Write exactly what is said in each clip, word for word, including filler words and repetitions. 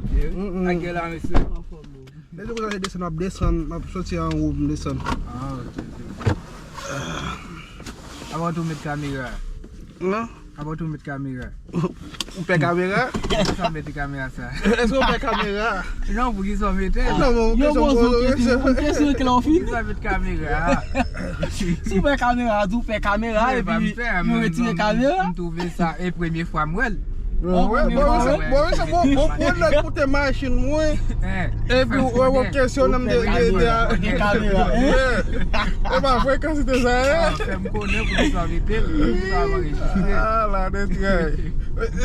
Mm, mm. Ak gè la, mesye. Lè tou konsa se desann, m ap desann, m ap soti anwo, m desann. Ah, ok, ok. Avan tou met kamera. Non? Avan tou met kamera. Ou pè kamera? Poukisa w mete kamera sa? Èske ou pè kamera? Non, poukisa w mete l? Non, men yon kesyon m poze w, kesyon. Yon kesyon klè w fini. Poukisa w met kamera? Si w pè kamera, di w pè kamera, epi yo retire kamera. M twouve sa, e premye fwa m wè l. Bon, bon, bon, bon, bon, nèg koute machin mwen. Epi ou wè, w ap kesyone m de, de, de, de kamera. E pa frekans de sa, hein? Fè m konnen poukisa w mete l, poukisa w anrejistre. Ah, la de trèy.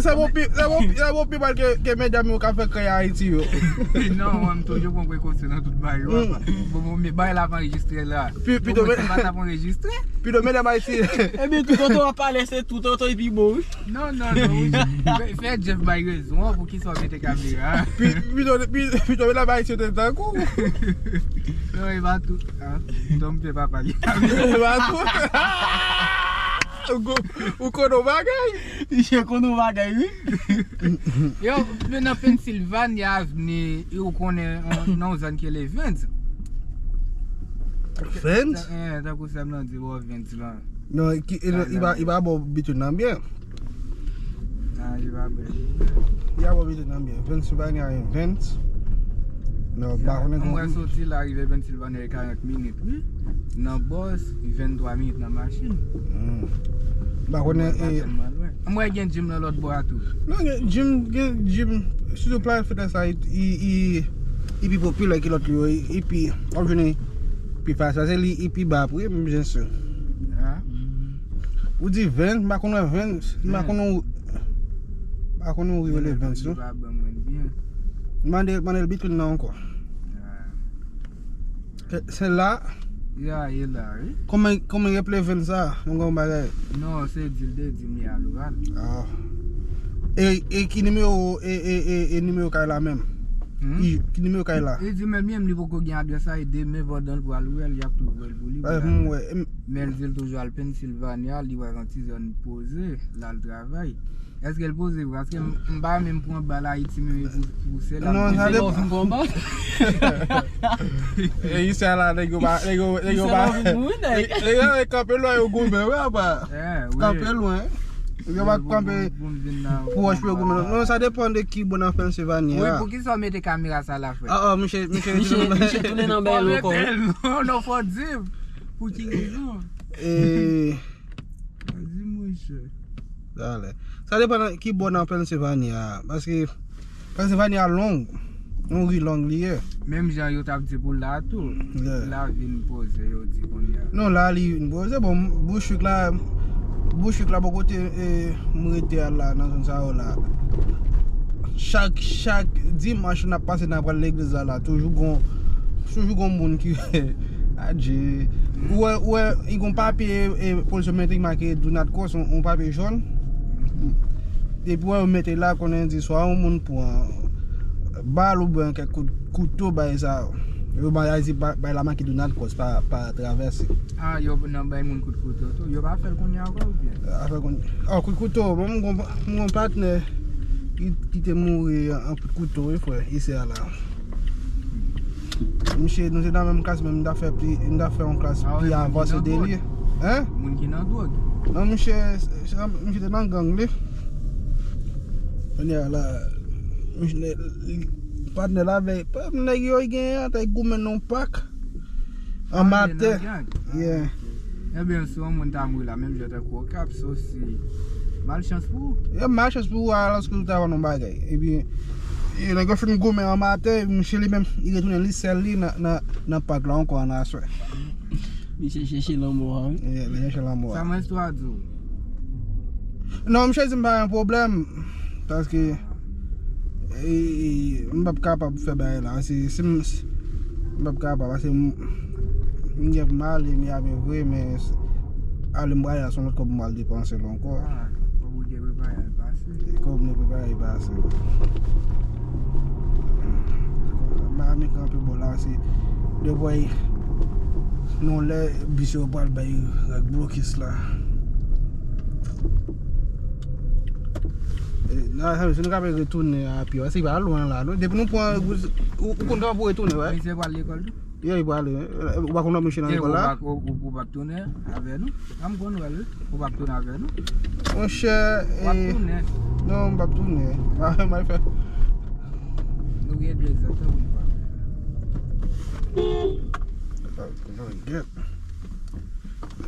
Sa bon pi, sa bon, sa bon pi mal ke, ke medam yo ka fè kreye Ayiti yo. Non, mwen, m toujou pran prekosyon nan tout bagay yo. Bon, bon, men bagay la ap anrejistre la. Pi, pito, men, m pa t ap anrejistre. Pito medam Ayiti. Ebyen, tout otan w ap pale, se tout otan epi bon, wi. Non, non, non, wi. Fè, fè Jeff bay rezon an, poukisa w mete kamera. Pi, pito, pi, pito medam Ayiti yo te tankou. Non, e pa tout. Ah, non, m te pa pale. E pa tout. Ou ko-, ou konnen yon bagay? Misye konnen yon bagay, wi. Yo, men nan Pennsylvania Avenue, ou konnen, nan yon zòn ki rele Vince. Vince? Eh, tankou sa m nan di, bò Vince lan. Non, ki, e, e pa, e pa bò Bitun nan byen. Ah, e pa byen. E pa bò Bitun nan byen. Pennsylvania Vince. Non, m pa konnen. Mwen soti la, rive Pennsylvania, e karant minit, wi. Nan bòs, venntwa minit nan machin. Hmm. M pa konnen, e, tèlman lwen. Mwen gen gym nan lòt bò a tou. Non, gen gym, gen gym. Sitou Planet Fitness la, i, i, i, i pi popilè ke lòt yo, i, i pi, w ap jwenn pi fasil, paske li, i pi ba pri, m jen si. Ah. Ou di Vince, m pa konn wè Vince, m pa konn ou, m pa konn ou rele Vince, non. Mande, mande l Bitun nan ankò. Ah. E, se la? Ya, e la, wi. Kòman, kòman yo rele Vince sa? Mwen gen yon bagay. Non, se di l te di m li al oral. Ah. E, e ki nimewo, e, e, e, e nimewo kay la menm? Hmm? Ki, ki nimewo kay la? E di menm, menm li poko gen adrès la, e demen pandan l pral wè l, y ap tou voye l pou li pou l al. M wè, m- Men l di l toujou al Pennsylvania, li wè yon ti zòn poze, l al travay. Èske l poze vre? Paske m, m pa menm pran bal Ayiti menm pou, pou sèl la. Non, sa depann. E isi a la, nèg yo pa, nèg yo, nèg yo pa. Nèg yo kanpe lwen yo goumen, wi, apa. Kanpe lwen. Nèg yo pa kanpe pou wòch pou yo goumen. Non, sa depann de ki bò nan Pennsylvania. Wi, poukisa w mete kamera sa la, frè? Ah, ah, misye, misye, misye tounen nan bèl ankò. Non, non, fò di m. Pou ki rezon? E, Di mwen, chè. Talè. Sa depann nan ki bò nan Pennsylvania a. Paske Pennsylvania long. Yon ri long li ye. Menm jan yo t ap di pou la tou. La vin poze, yo di kounye a. Non, la li vin poze. Bon, Bushwick la, Bushwick la, bò kote, e, m rete a la, nan zòn sa yo la. Chak, chak dimanch, n ap pase, n ap pral legliz la, la. Toujou gon, toujou gon moun ki, adje. Ou wè, ou wè, li gon papye, e, polis yo mete ki make do not cross, yon, yon papye jòn. Depi wè yo mete la, konnen di swa yon moun pran bal oubyen kèk kout kouto bay sa. Yo bay, bay, bay la make do not cross, pa, pa travèse. Ah, yo nan bay moun kout kouto tou. Yo pa fè l kounye a ankò oubyen? Yo pa fè l kounye a. Oh, kout kouto. Bon, m gon, m gon patnè ki, ki te mouri an kout kouto, wi, frè, isi a la. Misye, nou se nan menm klas, men m ta fè pli, m ta fè yon klas pli avanse de li. Hein? Moun ki nan dwòg. Non, misye, misye te nan gang, li. Kounye a la, misye, patnè l avè, nèg yo genyen an, te goumen nan yon pak. An matè. Yeah. Ebyen, si yon moun ta mouri la, menm jan tankou Okap, se osi malchans pou ou. Yeah, malchans pou ou, alòske ou ta fè yon bagay. Epi, e, nèg yo fin goumen an matè, misye li menm, li retounen li sèl li nan, nan, nan pak la ankò an aswè. Misye chèche lanmò a, wi. Yeah, li chèche lanmò a. Sa mwen istwa di w. Non, misye di m pa gen pwoblèm. Paske, e, e, m p ap kapab fè bagay la. Se, se m, m p ap kapab, paske m, m gen pou m ale Miami vre, men s-, ale m prale la, se yon lòt kòb m pral depanse la ankò. Ah, kòb ou te prepare al pase. Kòb m te prepare al pase. Miami kanpe bò la, se, depi yon lè, bis yo pral bay règ blokis la. Eh, nan, si nou ka retounen a pye, se pa lwen la, non? Depi nou pran, ou, ou konn kòman pou retounen, wè? Misye pral lekòl tou? Ye, li prale. Ou pa konn lòt mouche nan lekòl la? Ou p ap, ou, ou, ou p ap tounen avè nou? An m konn wè l, wi. Ou p ap tounen avè nou? Monchè, w ap tounen. Non, m p ap tounen. Ah, my friend. Nou gen de zan pou nou pa fè. Gen.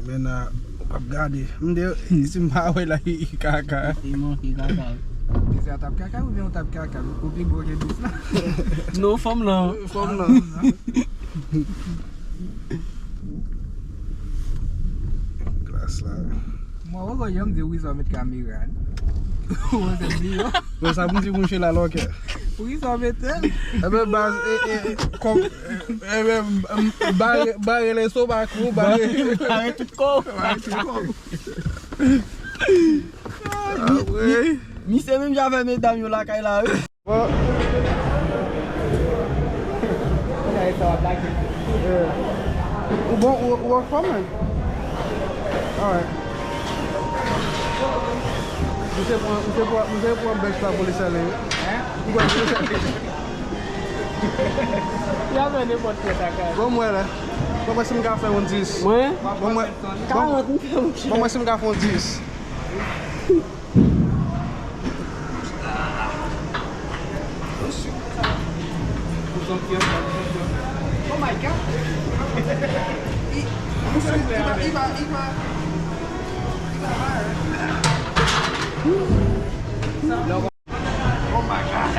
Men nan, w ap gade. M de, si m pa wè la, li kaka. Li manke kaka. Misye a t ap kaka oubyen w t ap kaka? Ou pi gwo ke dous la. Non, fanm lan. Fanm lan. Glas la. Mwen, ou konn janm di wi sa w met kamera. Ou se bliye. Bon, sa pou m di mouche la lòkè. Wi sa w mete. Ebyen, baz, e, e, e, kòm, e, ebyen, m, m, bare, bare lestomak ou, bare. Bare tout kò w. Bare tout kò w. Ah, wi. Misye menm jan avè medam yo lakay la, wi. Bon. Ou bon, ou, ou anfòm, man? Alright. Misye pran, misye pran, misye pran bèch lapolis ale, wi. Hein? Ou pran polis ale. Y ap fè nenpòt kè kaka. Bon, mwen la. Bon, mwen si m ka fè yon dis. Mwen? Bon, mwen, bon, karant m fè yon kè. Bon, mwen si m ka fè yon dis. Oh my God. I, i, i va, i va, i va, i va mal. Oh my God.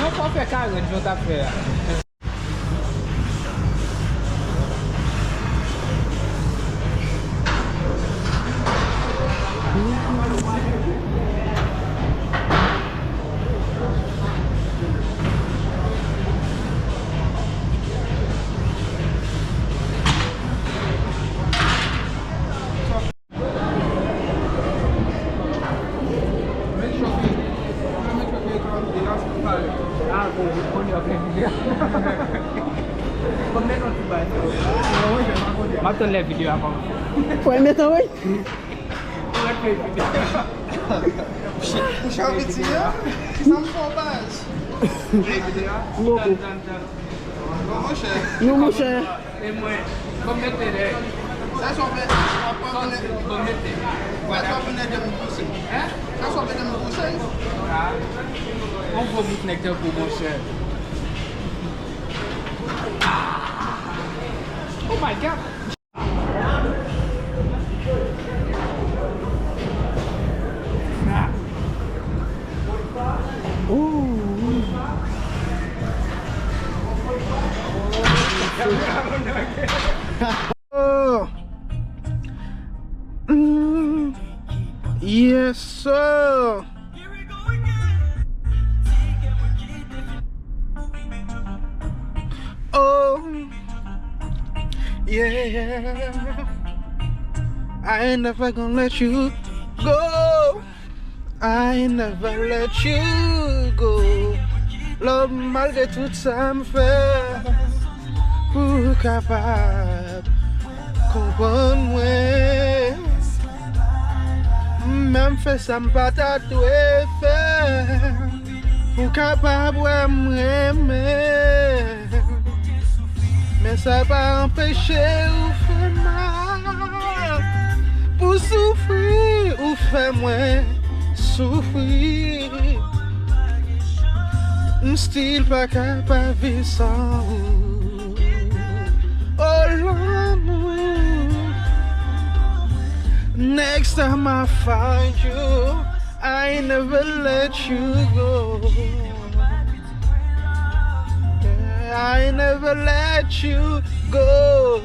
Non, fò fè karant jan w t ap fè a. M ap tann lè videyo a kòmanse. Fò l met anvoye. Ou chaviti, hein? Kisa m fè w, baz? Tann, tann, tann. Non, monchè. Non, monchè. E mwen, ban m mete lè. Sa sou fè, w ap pran mwen. Ban m mete. Sa sou fè nèg m pouse. Hein? Sa sou fè nèg m pouse. Ah. On gwo bout nèg tankou monchè. Oh my God. Oh. Mm. Yes, sir. Oh, yeah. I ain't never gonna let you go. I ain't never let you go. Love, malgre tout sa m fè, pou w kapab konprann mwen. Menm fè sa m pa ta dwe fè pou kapab wè m renmen. Men sa pa anpeche ou fè mal. Pou soufri, ou fè mwen soufri. M still pa kapab viv san ou. Oh, lanmou. Next time I find you, I never let you go. Yeah, I never let you go,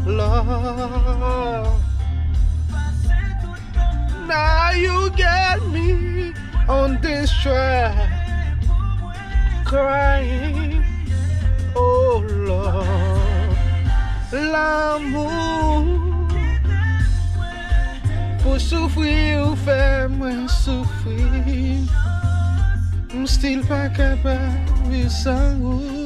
Lord. Now you get me on this track, crying, oh Lord. Lanmou, pou soufri ou fè mwen soufri. M still pa kapab viv san ou.